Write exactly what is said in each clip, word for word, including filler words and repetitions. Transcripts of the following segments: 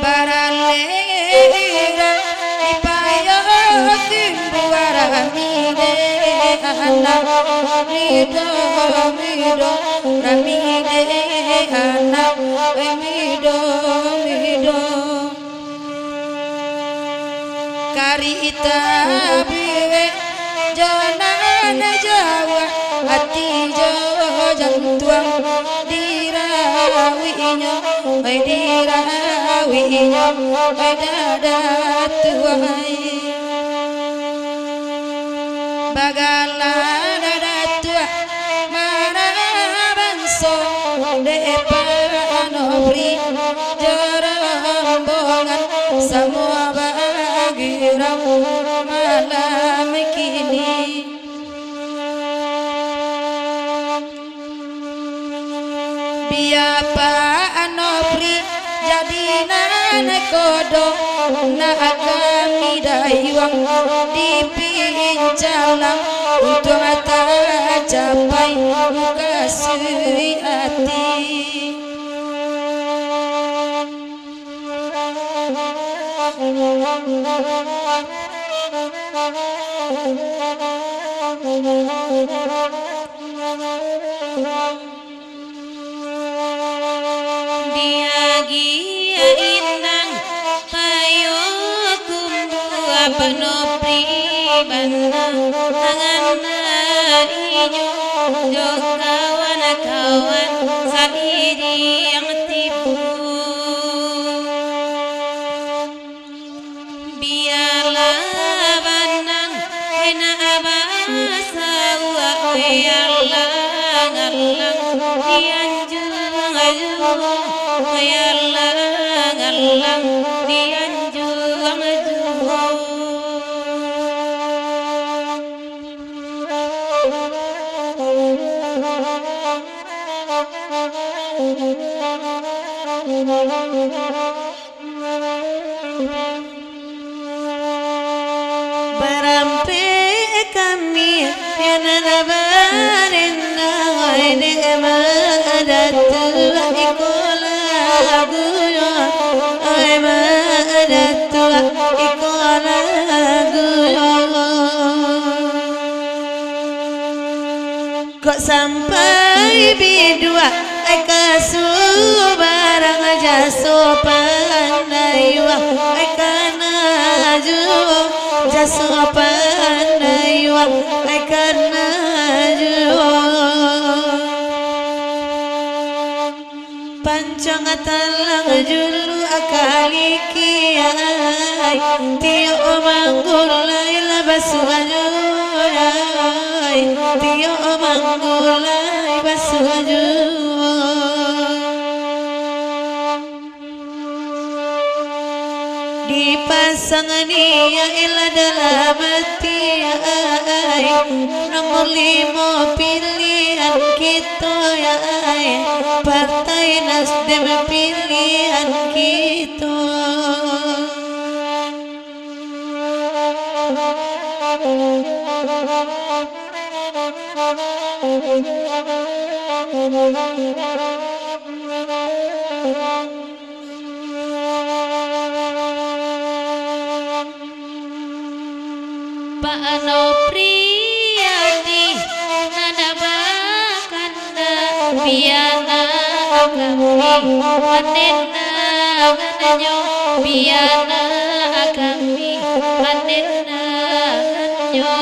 Baralera dipayo timbuah rami dek anak mido-mido, rami dek anak mido-mido. Karita biwek jo nan jauah, ati jo jantuang dirawiknyo, oi, dirawiknyo, oi, dadatuah ai. Bagalah dadatuah marabanso dek Pak Nofri jo rombongan, samo bagirau malam kini. Bia Pak Nofri jadi nan kodo, nak kami dayuang dipincalang, untuang tacapai mukasuik ati. Diagiah inang payo kumbu Pak Nofri bana, angana inyo jo kawan-kawan sairiang tibo. Bialah banang, oi, nak basauak, oi, alang-alang, dianjuang juo, oi, alang-alang, dianjuang juo. Barampek kami, yo nan barendang, oi, dek Mak Datuak, iko lagunyo, oi, Mak Datuak, iko lagunyo. Kok sampai biduak, ai ka subarang, jaso pandai juo, ai kana juo, jaso pandai juo, ai kana juo. Pancang talang julu akali kiai, tiok manggulai lah basuo juo, tiok manggulai basuo juo. Dipasang niaik lah dalam ati, ai, nomor limo pilihan kito, ai, Partai Nasdem pilihan kito. Pak Nopriadi, nan bakandak, bia nak kami manandangannyo, bia nak kami manandangannyo.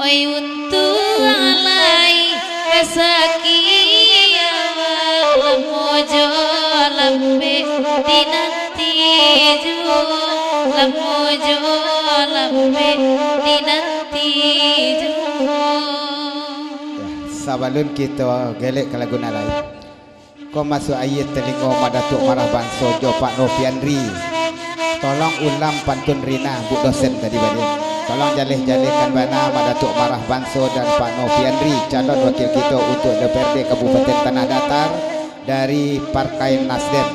Oi, untuang lai rasaki awak, lamo jo lambek dinanti juo, lamo jo lambek dinanti juo. Sabalun kito galek ka lagu nan lain, ko masuak aia talingo Mak Datuak Marah Banso jo Pak Nopianri. Tolong ulang pantun Rina, Bu Dosen tadi baliak. Tolong jaleh-jalehkan bana Mak Datuak Marah Banso dan Pak Nopianri, calon wakil kito untuak D P R D Kabupaten Tanah Datar dari Partai Nasdem.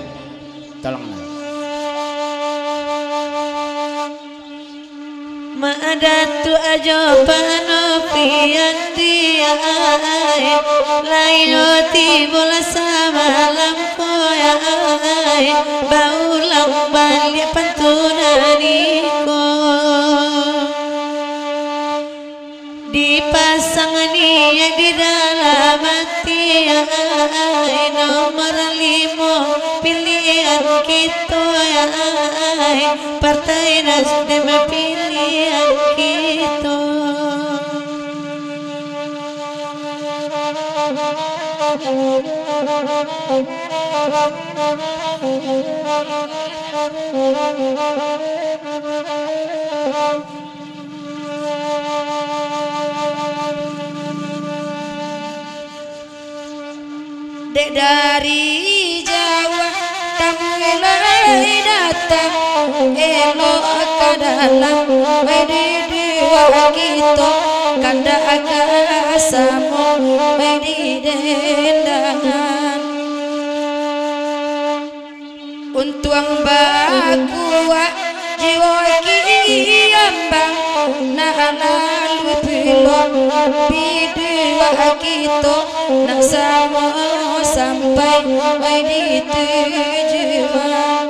Tolonglah. Mak Datuak jo Pak Nopianri ai, lai lo tibo lah samalam ko ai, baulang baliak pantunan iko. Dipasang niaik di dalam ati ai, nomor limo pilihan kito ai, Partai Nasdem pilihan kito. Dek dari jauah tamu lai datang, elok ka dalam, wai di duduak kito, kandak ka samo, wai di dendangan. Untuang bakuak jiwa kiambang, nak lalu pulo biduak kito, nak samo sampai wai di tujuan.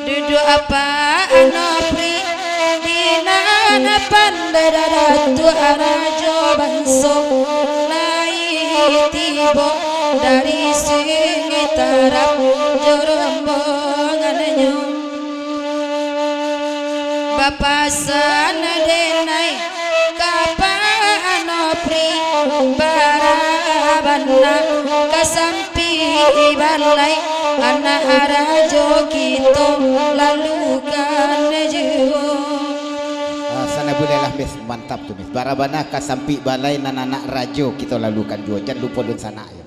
Duduak Apak Nopri, di nan pandai Datuak Rajo Banso, lai tibo dari Sungai Tarab jo rombongannyo. Bapasan denai ka Apak Nopri, bara bana ka sampai balai, anak rajo kito lalukan juo. Ah, sana bulailah, Mis. Mantap tu, Mis. Bara bana ka sampai balai, nan anak rajo kito lalukan juo. Jan lupo dunsanak yo.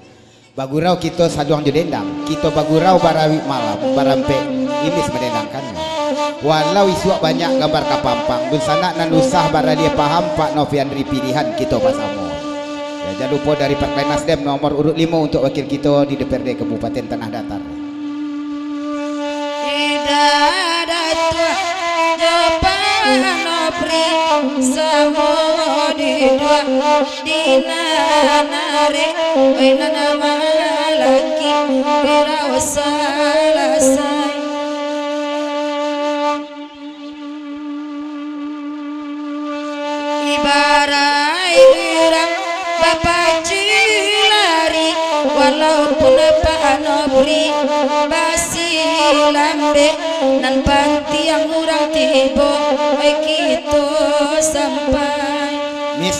Bagurau kito saluang jo dendang. Kito bagurau barawik malam, barampek Imis mandendangkannyo. Walau isuak banyak gambar ka pampang, dunsanak nan usah baralia paham, Pak Noviandri pilihan kito basamo. Ya, jan lupo dari Partai Nasdem nomor urut limo untuk wakil kito di D P R D Kabupaten Tanah Datar. Ida Datuak jo Pak Nopri, samo duduak di nan arek, oi nan malaki, wirau salasai. Ibarai urang bapacu lari, walaupun Pak Nopri basilambek, nan pantiang urang tibo, ai kito sampai. Mis,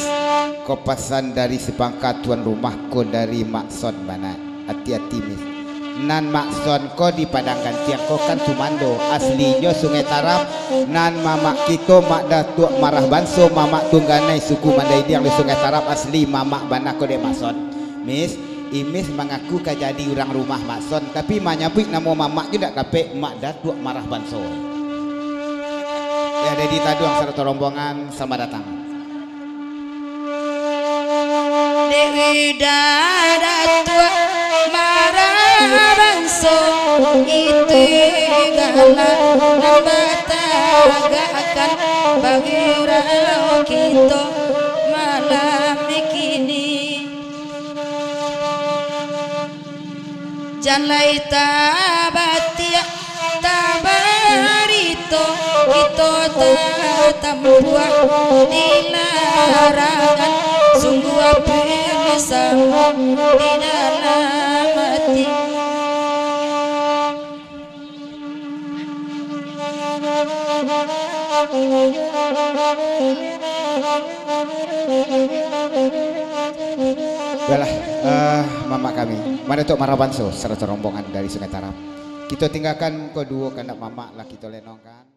ko pasan dari si pangka tuan rumah ko dari Mak Son bana. Ati-ati, Mis. Nan Mak Son ko di Padang Gantiang ko kan sumando, aslinyo Sungai Tarab. Nan mamak kito, Mak Datuak Marah Banso, mamak tungganai suku Mandaidiang di Sungai Tarab, asli mamak bana ko dek Mak Son. Mis, Imis mangaku ka jadi urang rumah Mak Son, tapi manyabuik namo mamak jo ndak dapek, Mak Datuak Marah Banso. Ya, Dedi Taduang sarato rombongan, selamat datang. Dek Ida Datuak Marah Banso, itu gala nan batagakkan bagurau kito malam kini. Jan lai tabatiak, tabarito, kito tatampuah di larangan, sungguah pilu samo di dalam ati. Yolah, eh, mamak kami, Mak Datuak Marah Banso sarato rombongan dari Sungai Tarab. Kito tinggakan ko duo kandak mamak lah kito lenongkan.